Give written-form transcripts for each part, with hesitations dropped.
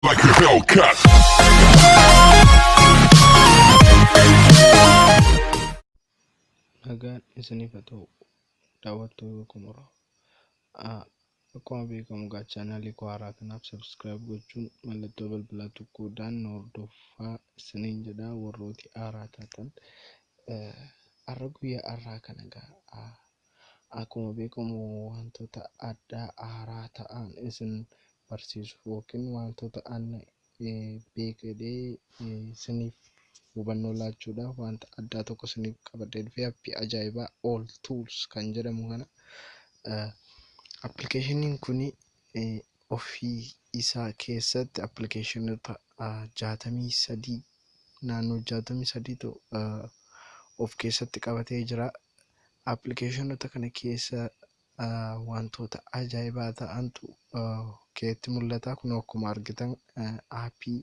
Like a Hellcat. Nagaan isiniif haa ta'u, daawwattoota Komoraa. Akkuma beekamu egaa chaanaalii koo haaraa kanaaf subscribe gochuun mallattoo bilbilaa tuquudhaan nu hordofaa isiniin jedha, warrooti haaraa taatan. Har'a guyyaa har'aa kana egaa akkuma beekamu wantoota addaa haaraa ta'an isin barsiisuuf yookiin wantoota ani beekadhee isiniif hubannoo laachuudhaaf wanta addaa tokko isiniif qabadhee dhufee, appii ajaa'ibaa All Tools kan jedhamu kana. Appilikeeshiniin kun ofii isaa keessatti appilikeeshinoota 63, naannoo 63 ta'u of keessatti qabatee jira. Appilikeeshinoota kana keessa wantoota ajaa'ibaa ta'antu keessatti mul'ata. Kun akkuma argitan aappii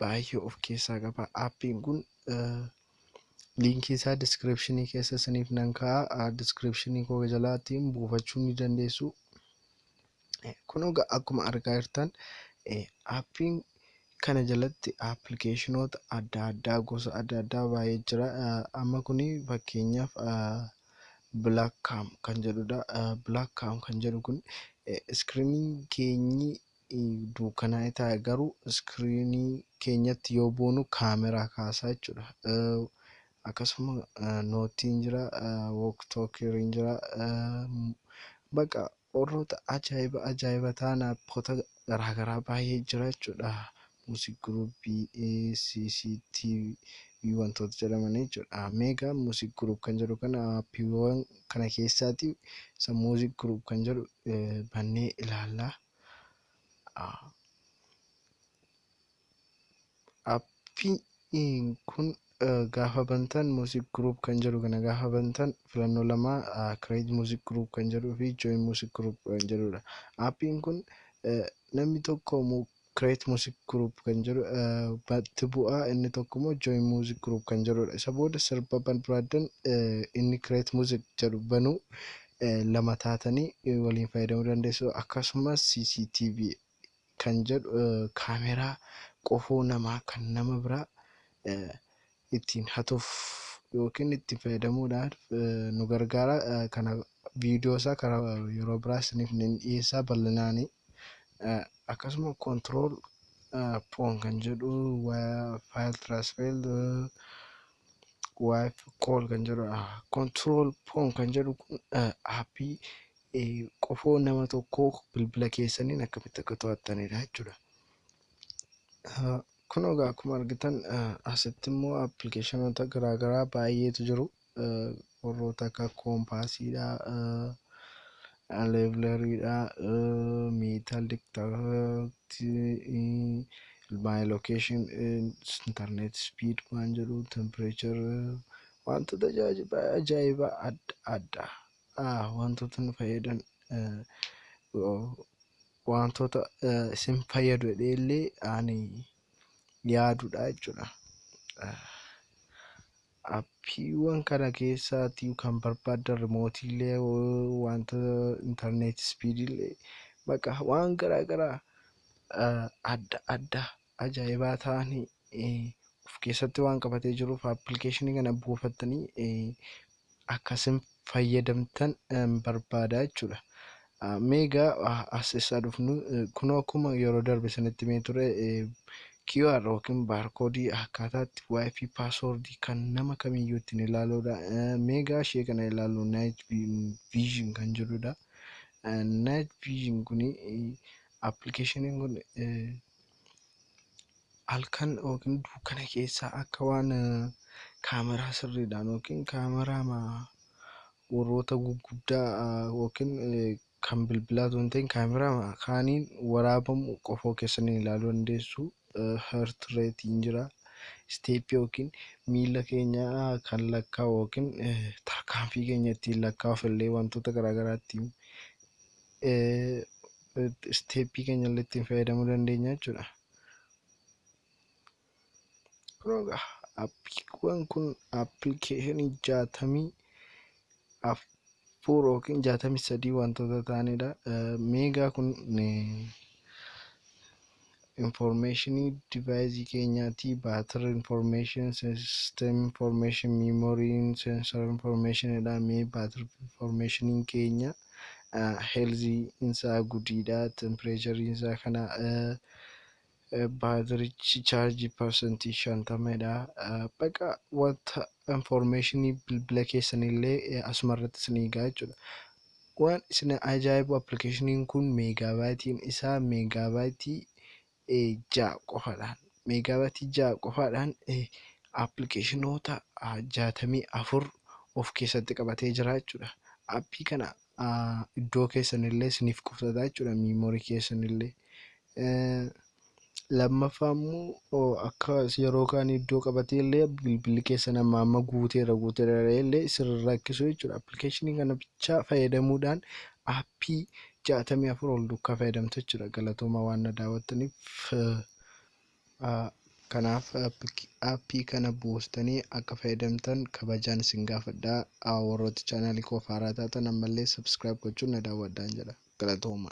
baay'ee of keessaa qaba. Aappiin kun liinkii isaa diskiripshinii keessa isiniif nan kaa'a. Diskiripshinii koo jalaatiin buufachuu ni dandeessu. Kun egaa akkuma argaa jirtan aappiin kana jalatti appilikeeshinoota adda addaa gosa adda addaa baay'ee jira. Amma kuni fakkeenyaaf Black Cam kan jedhudha. Black Cam kan jedhu kun iskiriiniin keenyi dukkanaa'ee taa'e, garuu iskiriinii keenyatti yoo buunu kaameraa kaasaa jechuudha. Akkasuma nootiin jira, wooktookiriin jira. Bakka warroota ajaa'iba ajaa'iba ta'an appoota garaagaraa baay'ee jira jechuudha. Music groupii, CCTV wantoota jedhaman jechuudha. Meegaa music group kan jedhu kana, aappiiwwan kana keessaati isa music group kan jedhu bannee ilaalla. Aappiin kun gaafa bantan, music group kan jedhu kana gaafa bantan, filannoo lama, create music group kan jedhuu fi join music group kan jedhudha. Aappiin kun namni tokko create music group kan jedhu itti bu'aa, inni tokko immoo join music group kan jedhudha. Isa booda sirba barbaadan inni create music jedhu banuu lama taatanii waliin fayyadamuu dandeessu. Akkasumas CCTV kan jedhu kaameraa qofoo namaa kan nama biraa ittiin hatuuf yookiin ittiin fayyadamuudhaaf nu gargaara. Kana viidiyoo isaa karaa yeroo biraa isiniif nan dhiyeessaa bal'inaani. Akkasuma control phone kan jedhu, file transfer, wifi call kan jedhu. Control phone kan jedhu kun aappii qofoo nama tokkoo bilbila keessaniin akkamitti akka to'attanidha jechuudha. Kun egaa akkuma argitan asitti immoo appilikeeshinoota garaagaraa baay'eetu jiru. Warroota akka koompaasiidha, leveleriidha, metal detectorii, my location, internet speed waan jedhu, temperature, wantoota ajaa'ibaa adda addaa wantoota nu fayyadan, wantoota isin fayyadu jedhee illee ani yaadudha jechuudha. Appiiwwan kana keessaatii kan barbaadan rimootiilee, wanta internet speediillee, bakka waan garaagaraa adda addaa ajaa'ibaa ta'anii of keessatti waan qabatee jiruuf, appilikeeshinii kana buufattanii akkasin fayyadamtan barbaada jechuudha. Mee egaa as isaa dhufnu. Kunoo akkuma yeroo darbe sanitti himee ture, QR yookiin baarkoodii akkaataatti wifi paaswoordii kan nama kamiyyuu ittiin ilaaluudha. Mee egaa ishee kana ilaallu, night vision kan jedhudha. Night vision kuni, appilikeeshiniin kun halkan yookiin dukkana keessaa akka waan kaameraa sirriidhaan yookiin kaameraa warroota gurguddaa yookiin kan bilbilaa osoo hin ta'in kaameraa kaaniin waraabamu qofoo keessaniin ilaaluu dandeessu. Heart rateiin jira. Steppii yookiin miila keenya kan lakkaa'u yookiin tarkaanfii keenya ittiin lakkaa'uuf illee, wantoota garaagaraa ittiin steppii keenya illee ittiin fayyadamuu dandeenya jechuudha. Kun egaa appiiwwan kun appilikeeshinii 64 yookiin 63 wantoota ta'anidha. Meegaa kun Informationii deviceii keenyaati, battery information, system information, memory, sensor information dha. Mee battery informationiin keenya healthy isaa goodiidha. Temperatureiin isaa kana, baatirichi chaarjii 50%dha. Baqa wanta informationii bilbila keessanillee asuma irratti isinii gaha jechuudha. Waan isin ajaa'ibu, applicationiin kun megabyteiin isaa megabyteii 6 qofaadhaan, megabyteii 6 qofaadhaan applicationoota 64 of keessatti qabatee jira jechuudha. Appii kana iddoo keessanillee isiniif qusata jechuudha, memory keessanillee. Lammaffaa immoo, akka yeroo kaan iddoo qabatee illee bilbilli keessan amma amma guuteera guuteera illee isin rakkisu jechuudha. Applicationii kana bichaa fayyadamuudhaan appii 64 ol duukaa fayyadamtu jechuudha. Galatooma waan na daawwattaniif. Kanaaf appii kana buustanii akka fayyadamtan kabajaan isin gaafadha. Warroota channelii koo haaraa taatan ammallee subscribe gochuun na daawwadhaan jedha. Galatooma.